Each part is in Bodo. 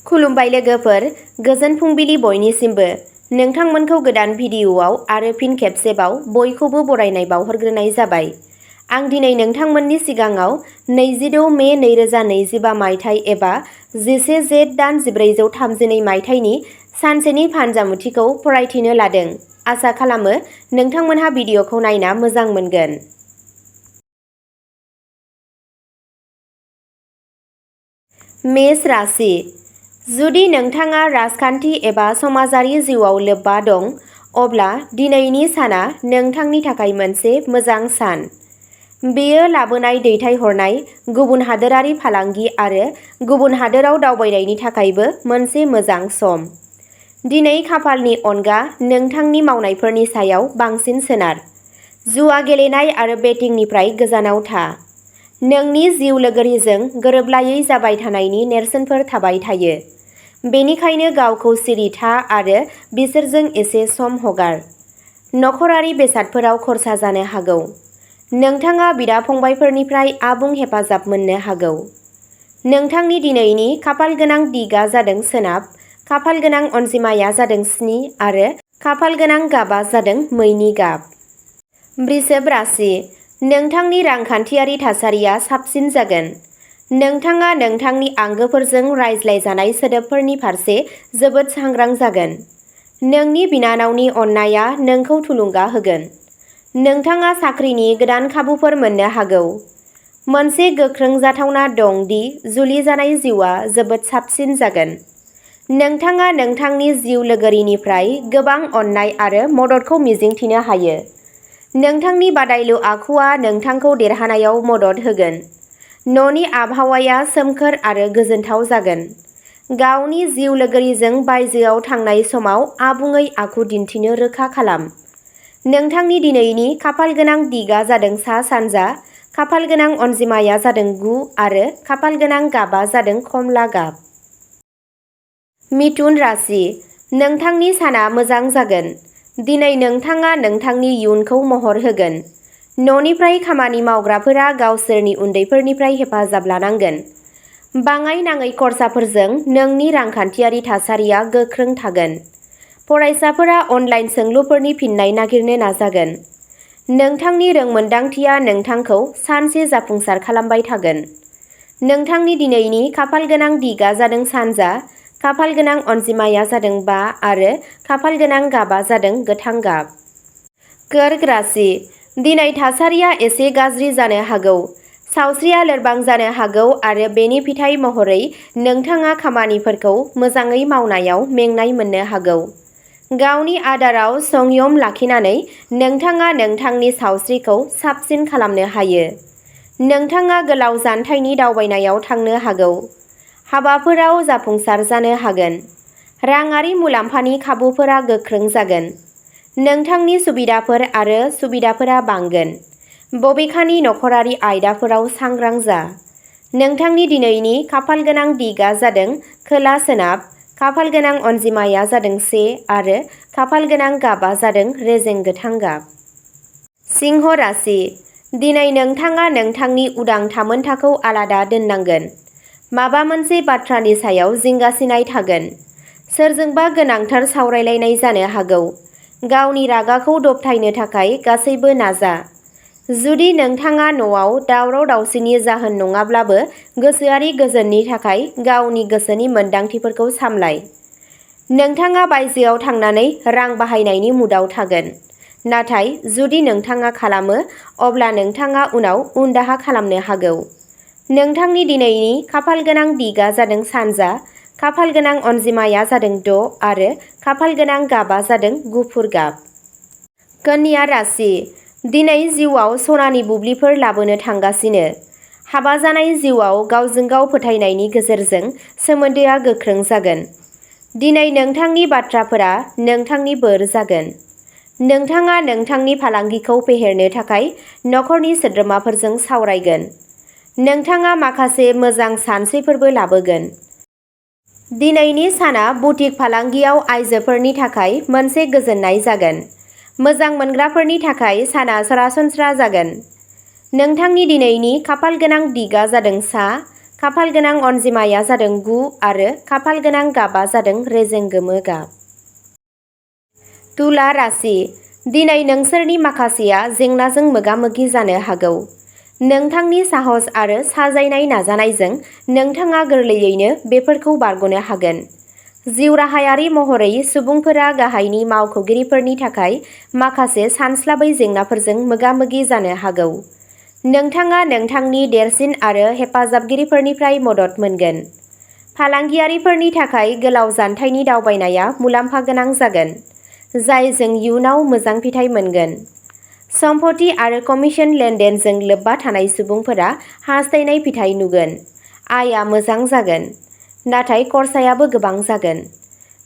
खुलुमबाय लोगोफोर, गोजोन फुंबिलि बयनिसिमबो। नोंथांमोनखौ गोदान भिडिअ'आव आरो फिन खेबसेबाव बयखौबो बरायनाय बावहरग्रोनाय जाबाय। आं दिनै नोंथांमोननि सिगाङाव 26 मे 2025 मायथाइ एबा 11 जेठ दान 1432 मायथाइनि सानसेनि फानजामुथिखौ फरायथिनो लादों। आसा खालामो नोंथांमोनहा भिडिअ'खौ नायना मोजां मोनगोन। मेष राशि। जुदि नोंथाङा राजखान्थि एबा समाजारि जिउआव लोब्बा दं, अब्ला दिनैनि साना नोंथांनि थाखाय मोनसे मोजां सान। बेयो लाबोनाय दैथायहरनाय, गुबुन हादोरारि फालांगि आरो गुबुन हादोराव दावबायनायनि थाखायबो मोनसे मोजां सम। दिनै खाफालनि अनगा नोंथांनि मावनायफोरनि सायाव बांसिन सोनार। जुवा गेलेनाय आरो बेटिंनिफ्राय गोजानाव था। नोंनि जिउ लोगोरिजों गोरोबलायै जाबाय थानायनि नेरसोनफोर थाबाय थायो। बेनिखायनो गावखौ सिरि था आरो बिसोरजों एसे सम हगार। नखरारि बेसादफोराव खरसा जानो हागौ। नोंथाङा बिदा-फंबायफोरनिफ्राय आबुं हेफाजाब मोननो हागौ। नोंथांनि दिनैनि खाफालगोनां दिगआ जादों सोनाब, खाफालगोनां अनजिमाया जादों 7 आरो खाफालगोनां गाबआ जादों मैनि गाब। वृषभ राशि। नोंथांनि रांखान्थियारि थासारिया साबसिन जागोन। नोंथाङा नोंथांनि आंगोफोरजों रायज्लायजानाय सोदोबफोरनि फारसे जोबोद सांग्रां जागोन। नोंनि बिनानावनि अननायआ नोंखौ थुलुंगा होगोन। नोंथाङा साख्रिनि गोदान खाबुफोर मोननो हागौ। मोनसे गोख्रों जाथावना दं दि जुलि जानाय जिउआ जोबोद साबसिन जागोन। नोंथाङा नोंथांनि जिउ लोगोरिनिफ्राय गोबां अननाय आरो मददखौ मिजिंथिनो हायो। नोंथांनि बादायलु आखुआ नोंथांखौ देरहानायाव मदद होगोन। न'नि आबहावाया सोमखोर आरो गोजोनथाव जागोन। गावनि जिउ लोगोरिजों बायजोआव थांनाय समाव आबुङै आखु दिन्थिनो रोखा खालाम। नोंथांनि दिनैनि खाफालगोनां दिगआ जादों सा-सानजा, खाफालगोनां अनजिमाया जादों 9 आरो खाफालगोनां गाबआ जादों खमला गाब। मिथुन राशि। नोंथांनि साना मोजां जागोन। दिनै नोंथाङा नोंथांनि इयुनखौ महर होगोन। न'निफ्राय खामानि मावग्राफोरा गावसोरनि उन्दैफोरनिफ्राय हेफाजाब लानांगोन। बाङाय-नाङै खर्साफोरजों नोंनि रांखान्थियारि थासारिया गोख्रों थागोन। फरायसाफोरा अनलाइन सोंलुफोरनि फिननाय नागिरनो नाजागोन। नोंथांनि रोंमोनदांथिया नोंथांखौ सानसे जाफुंसार खालामबाय थागोन। नोंथांनि दिनैनि खाफालगोनां दिगआ जादों सानजा, खाफालगोनां अनजिमाया जादों 5 आरो खाफालगोनां गाबआ जादों गोथां गाब। कर्क राशि। दिनै थासारिया एसे गाज्रि जानो हागौ। सावस्रिया लोरबां जानो हागौ आरो बेनि फिथाय महरै नोंथाङा खामानिफोरखौ मोजाङै मावनायाव मेंनाय मोननो हागौ। गावनि आदाराव संयम लाखिनानै नोंथाङा नोंथांनि सावस्रिखौ साबसिन खालामनो हायो। नोंथाङा गोलाव जानथायनि दावबायनायाव थांनो हागौ। हाबाफोराव जाफुंसार जानो हागोन। राङारि मुलाम्फानि खाबुफोरा गोख्रों जागोन। नोंथांनि सुबिदाफोर आरो सुबिदाफोरा बांगोन। बबेखानि नखरारि आयदाफोराव सांग्रां जा। नोंथांनि दिनैनि खाफालगोनां दिगआ जादों खोला-सोनाब, खाफालगोनां अनजिमाया जादों 1 आरो खाफालगोनां गाबआ जादों रेजें गोथां गाब। सिंह राशि। दिनै नोंथाङा नोंथांनि उदां थामोनथाखौ आलादा दोननांगोन। माबा मोनसे बाथ्रानि सायाव जिंगासिनाय थागोन। सोरजोंबा गोनांथार सावरायलायनाय जानो हागौ। गावनि रागाखौ दबथायनो थाखाय गासैबो नाजा। जुदि नोंथाङा न'आव दावराव-दावसिनि जाहोन नङाब्लाबो गोसोआरि गोजोननि थाखाय गावनि गोसोनि मोनदांथिफोरखौ सामलाय। नोंथाङा बायजोआव थांनानै रां बाहायनायनि मुडआव थागोन। नाथाय जुदि नोंथाङा खालामो, अब्ला नोंथाङा उनाव उनदाहा खालामनो हागौ। नोंथांनि दिनैनि खाफालगोनां दिगआ जादों सानजा, खाफालगोनां अनजिमाया जादों 6 आरो खाफालगोनां गाबआ जादों गुफुर गाब। कन्या राशि। दिनै जिउआव सनानि बुब्लिफोर लाबोनो थांगासिनो। हाबा जानाय जिउआव गावजों गाव फोथायनायनि गेजेरजों सोमोन्दोआ गोख्रों जागोन। दिनै नोंथांनि बाथ्राफोरा नोंथांनि बोर जागोन। नोंथाङा नोंथांनि फालांगिखौ फेहेरनो थाखाय नखरनि सोद्रोमाफोरजों सावरायगोन। नोंथाङा माखासे मोजां सानस्रिफोरबो लाबोगोन। दिनैनि साना बुटिक फालांगियाव आइजोफोरनि थाखाय मोनसे गोजोननाय जागोन। मोजां मोनग्राफोरनि थाखाय साना सरासनस्रा जागोन। नोंथांनि दिनैनि खाफालगोनां दिगआ जादों सा, खाफाल गोनां अनजिमाया जादों 9 आरो खाफाल गोनां गाबा जादों रेजें गोमो गाब। तुला राशि। दिनै नोंसोरनि माखासेया जेंनाजों मोगा-मोगि जानो हागौ। नोंथांनि साहस आरो साजायनाय नाजानायजों नोंथाङा गोरलैयैनो बेफोरखौ बारग'नो हागोन। जिउराहायारि महरै सुबुंफोरा गाहायनि मावख'गिरिफोरनि थाखाय माखासे सानस्लाबै जेंनाफोरजों मोगा-मोगि जानो हागौ। नोंथाङा नोंथांनि देरसिन आरो हेफाजाबगिरिफोरनिफ्राय मदद मोनगोन। फालांगियारिफोरनि थाखाय गोलाव जानथायनि दावबायनाया मुलाम्फा गोनां जागोन, जायजों इयुनाव मोजां फिथाय मोनगोन। सम्पथि आरो कमिसन लेनदेनजों लोब्बा थानाय सुबुंफोरा हास्थायनाय फिथाय नुगोन। आयआ मोजां जागोन, नाथाय खरसायाबो गोबां जागोन।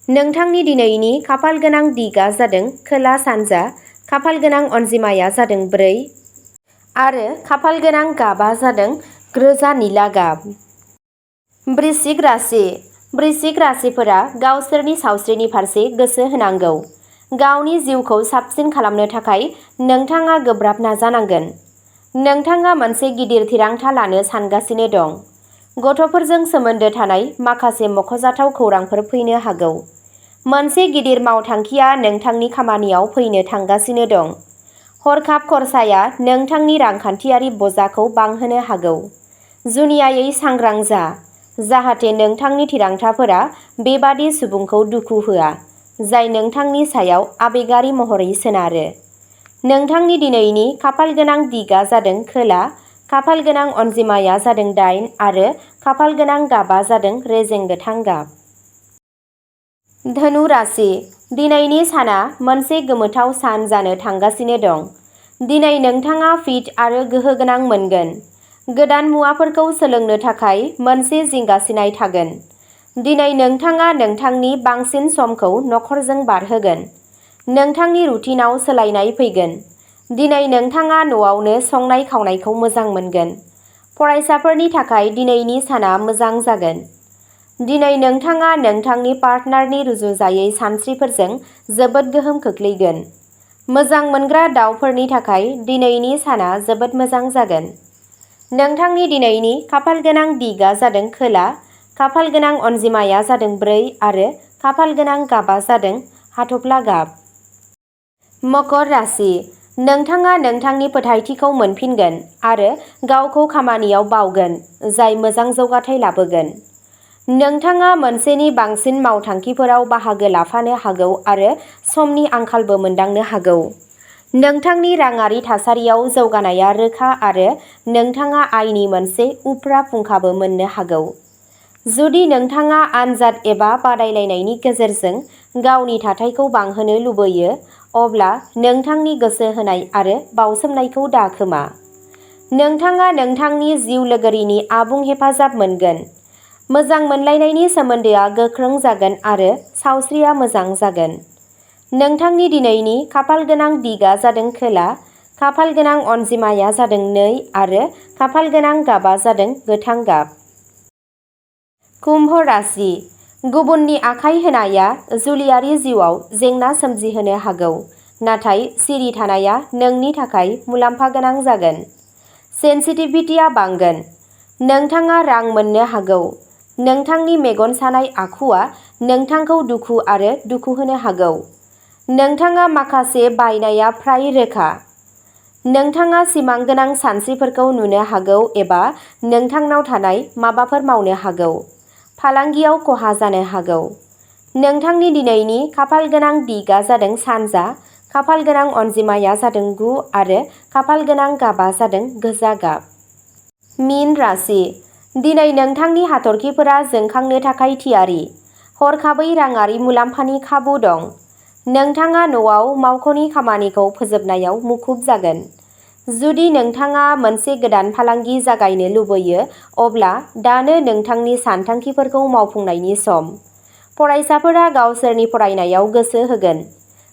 नोंथांनि दिनैनि खाफाल गोनां दिगआ जादों खोला-सानजा, खाफाल गोनां अनजिमाया जादों 4 आरो खाफाल गोनां गाबा जादों गोजा निला गाब। वृश्चिक राशि। वृश्चिक राशिफोरा गावसोरनि सावस्रिनि फारसे गोसो होनांगौ। गावनि जिउखौ साबसिन खालामनो थाखाय नोंथाङा गोब्राब नाजानांगोन। नोंथाङा मोनसे गिदिर थिरांथा लानो सानगासिनो दं। गथ'फोरजों सोमोन्दो थानाय माखासे मख'जाथाव खौरांफोर फैनो हागौ। मोनसे गिदिर मावथांखिया नोंथांनि खामानियाव फैनो थांगासिनो दं। हरखाब खरसाया नोंथांनि रांखान्थियारि बजाखौ बांहोनो हागौ। जुनियायै सांग्रां जा, जाहाथे नोंथांनि थिरांथाफोरा बेबादि सुबुंखौ दुखु होआ, जाय नोंथांनि सायाव आबेगारि महरै सोनारो। नोंथांनि दिनैनि खाफाल गोनां दिगआ जादों खोला, खाफाल गोनां अनजिमाया जादों 8 आरो खाफाल गोनां गाबा जादों रेजें गोथां गाब। धनु राशि। दिनैनि साना मोनसे गोमोथाव सान जानो थांगासिनो दं। दिनै नोंथाङा फिट आरो गोहोगोनां मोनगोन। गोदान मुवाफोरखौ सोलोंनो थाखाय मोनसे जिंगासिनाय थागोन। दिनै नोंथाङा नोंथांनि बांसिन समखौ नखरजों बारहोगोन। नोंथांनि रुटिनआव सोलायनाय फैगोन। दिनै नोंथाङा न'आवनो संनाय-खावनायखौ मोजां मोनगोन। फरायसाफोरनि थाखाय दिनैनि साना मोजां जागोन। दिनै नोंथाङा नोंथांनि पार्टनारनि रुजुजायै सानस्रिफोरजों जोबोद गोहोम खोख्लैगोन। मोजां मोनग्रा दावफोरनि थाखाय दिनैनि साना जोबोद मोजां जागोन। नोंथांनि दिनैनि खाफाल गोनां दिगआ जादों खोला, खाफाल गोनां अनजिमाया जादों 4 आरो खाफाल गोनां गाबा जादों हाथफ्ला गाब। मकर राशि। नोंथाङा नोंथांनि फोथायथिखौ मोनफिनगोन आरो गावखौ खामानियाव बावगोन, जाय मोजां जौगाथाय लाबोगोन। नोंथाङा मोनसेनि बांसिन मावथांखिफोराव बाहागो लाफानो हागौ आरो समनि आंखालबो मोनदांनो हागौ। नोंथांनि राङारि थासारियाव जौगानाया रोखा आरो नोंथाङा आयनि मोनसे उफ्रा फुंखाबो मोननो हागौ। जुदि नोंथाङा आनजाद एबा बादायलायनायनि गेजेरजों गावनि थाथायखौ बांहोनो लुबैयो, अब्ला नोंथांनि गोसो होनाय आरो बावसोमनायखौ दाखोमा। नोंथाङा नोंथांनि जिउ लोगोरिनि आबुं हेफाजाब मोनगोन। मोजां मोनलायनायनि सोमोन्दोआ गोख्रों जागोन आरो सावस्रिया मोजां जागोन। नोंथांनि दिनैनि खाफाल गोनां दिगआ जादों खोला, खाफाल गोनां अनजिमाया जादों 2 आरो खाफाल गोनां गाबा जादों गोथां गाब। कुम्भ राशि। गुबुननि आखाय होनाया जुलियारि जिउआव जेंना सोमजिहोनो हागौ, नाथाय सिरि थानाया नोंनि थाखाय मुलाम्फा गोनां जागोन। सेनसिटिभिटिया बांगोन। नोंथाङा रां मोननो हागौ। नोंथांनि मेगन सानाय आखुआ नोंथांखौ दुखु आरो दुखु होनो हागौ। नोंथाङा माखासे बायनाया फ्राय रोखा। नोंथाङा सिमां गोनां सानस्रिफोरखौ नुनो हागौ एबा नोंथांनाव थानाय माबाफोर मावनो हागौ। फालांगियाव खहा जानो हागौ। नोंथांनि दिनैनि खाफाल गोनां दिगआ जादों सानजा, खाफाल गोनां अनजिमाया जादों 9 आरो खाफाल गोनां गाबा जादों गोजा गाब। मीन राशि। दिनै नोंथांनि हाथरखिफोरा जोंखांनो थाखाय थियारि। हरखाबै राङारि मुलाम्फानि खाबु दं। नोंथाङा न'आव मावख'नि खामानिखौ फोजोबनायाव मुखुब जागोन। जुदि नोंथाङा मोनसे गोदान फालांगि जागायनो लुबैयो, अब्ला दानो नोंथांनि सानथांखिफोरखौ मावफुंनायनि सम। फरायसाफोरा गावसोरनि फरायनायाव गोसो होगोन।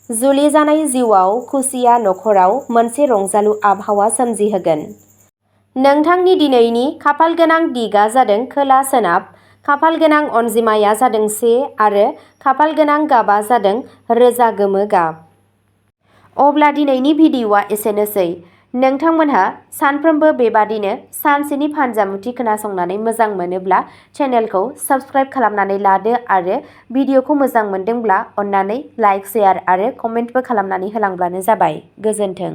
जुलि जानाय जिउआव खुसिया नखराव मोनसे रंजालु आबहावा सोमजिहोगोन। नोंथांनि दिनैनि खाफाल गोनां दिगआ जादों खोला-सोनाब, खाफाल गोनां अनजिमाया जादों 1 आरो खाफाल गोनां गाबा जादों रोजा गोमो गाब। अब्ला दिनैनि भिडिअ'आ एसेनोसै। नोंथांमोनहा सानफ्रोमबो बेबादिनो सानसेनि फानजामुथि खोनासंनानै मोजां मोनोब्ला चेनेलखौ साबस्क्राइब खालामनानै लादो आरो भिडिअखौ मोजां मोनदोंब्ला अन्नानै लाइक, शेयार आरो कमेन्टबो खालामनानै होलांब्लानो जाबाय। गोजोन्थों।